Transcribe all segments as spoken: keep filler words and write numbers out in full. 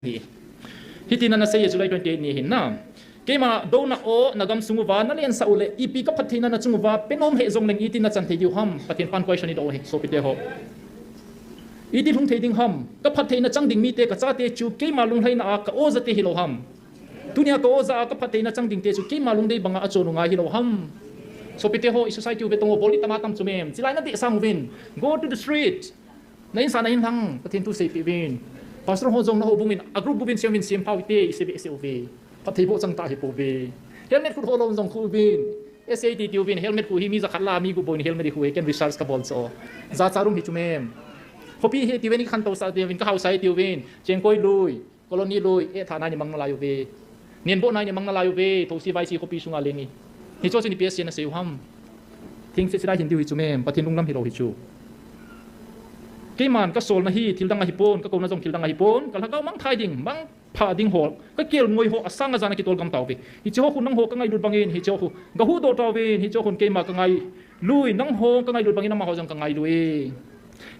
Hitin ana sei e, July twenty-eight ni hin na. Keima douna o nagam sung uva nalensah u le, ipi kaphattheina nachung uva penom hih jongleng itin nachan thei diu ham? Pathen pan question idoh u ahi, sopite ho. Iti lhung thei ding ham? Kaphattheina chang ding mite kachate chu keima lunglhaina a ka-o jate hilou ham? Tunia ka-o ja a kaphattheina chang dingte chu keima lungdei banga achon u ngai hilou ham? Sopite ho, i society u ve tong o, bol itama tam chu mem. Chilai nadeh sang uvin. Go to the street. Na insa na inlhang, Pathen thu seipeh uvin. Pastor ho jong nahoubung in, a group group in sem uvin, sem phau hite, i se ve, i se uve. Phattheiboh chang ta hi pouve. Helmet khu ho lou jong khu uvin. S A T T uvin, helmet khu hi mi jakhat la, mi gup bou in helmet khu hi, ken research kabol chu. Jacha rum hi chu mem. Khopi hi tiuvin, i khantou sa tiuvin, ka hausa hi tiuvin. Chengkoi lui, colony lui, eh, tha nai ni mang nalai uve. Nenboh nai ni mang nalai uve, thosi vaisi khopi sunga leng hi. Hicho chu ipi asei na sei u ham? Thengse sila hin diu hi chu mem, Pathen lunglam hilou hi chu. Keiman kasolna hi thildang ahipon, kakouna jong thildang ahipon, kalhagao mangthai ding, mangpha ding ho, kakelngoi ho, asang ajan a kitol gam tauve. Hiche ho khu nangho kangailut bangin, hiche ho khu gahuhdoh tauvin, hiche ho khun keima kangailui, nangho kangailut bangin amaho jong kangailui.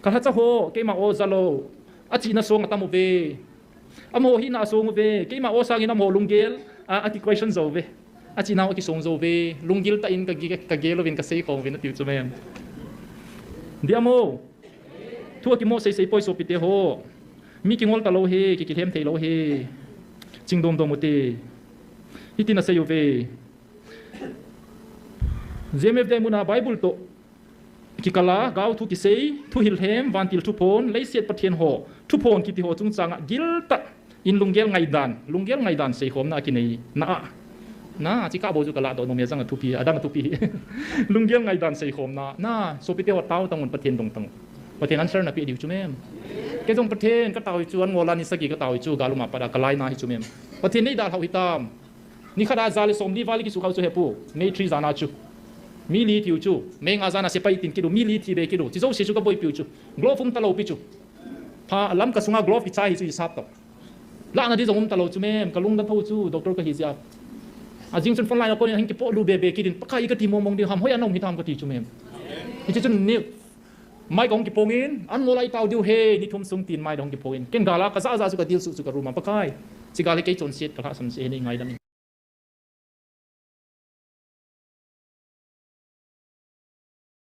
Kalhacha ho, keima o jalou, achihna song atam uve. Amaho hina asong uve, keima o sangin amaho lunggel a, aki question jou uve. Achihna ho akisong jou uve, lunggil tah in kage-, kagel uvin kasei khom uvin atiu chu mem. Diam o. Thu akimo seisei poi sopite ho. Mi kingol talou hi, ki, kilhem theilou hi. Chingdom dom ute. Hitin asei uve. J M F D muna Bible toh kikala, gaothu kisei, thuhil lhem, vantil thuphon, leiset Pathen ho thuphon kiti ho chungchanga giltah in lunggel ngaidan, lunggel ngaidan seikhomna akinei na a. Na, chikah bou chu kaladoh nom e, ajang a thupi, adang a thupi. Lunggel ngaidan seikhomna, na, sopite ho tao tangun, Pathen dong tangun. Pathen answer napeh diu chu mem. Kei jong Pathen katao hi chu, an ngol a ni sagi katao hi chu, gal um a pat a kalaina hi chu mem. Pathen neidalhau hitam. Nikhat a ja le somli val kisukha u chu hepu, May three jan a chu. Mi li tiu chu, May nga jan a sepai tin kilu, mi li thi be kilu, chi jouse chu kaboipiu chu. Glove um talou pi chu. Pha lam kasunga glove kichai hi chu hisap tau. Lahna di jong um talou chu mem, kalungdam tho chu, doctor kahi jeh a. Ajing chun front line a konin ahin kipoh lu be be kit in, Pakai kati mong mong diu ham, hoiya naum hitam kati chu mem. Hiche chun ni, mai kahung kipongin, an ngol a itao diu he, ni thum sung tin mai kahung kipongin. Ken gal a kajah jah chu kadil suh chu ka room a, Pakai. Chi gal hi kei chonset kalhahsam se he, nei ngaidam in.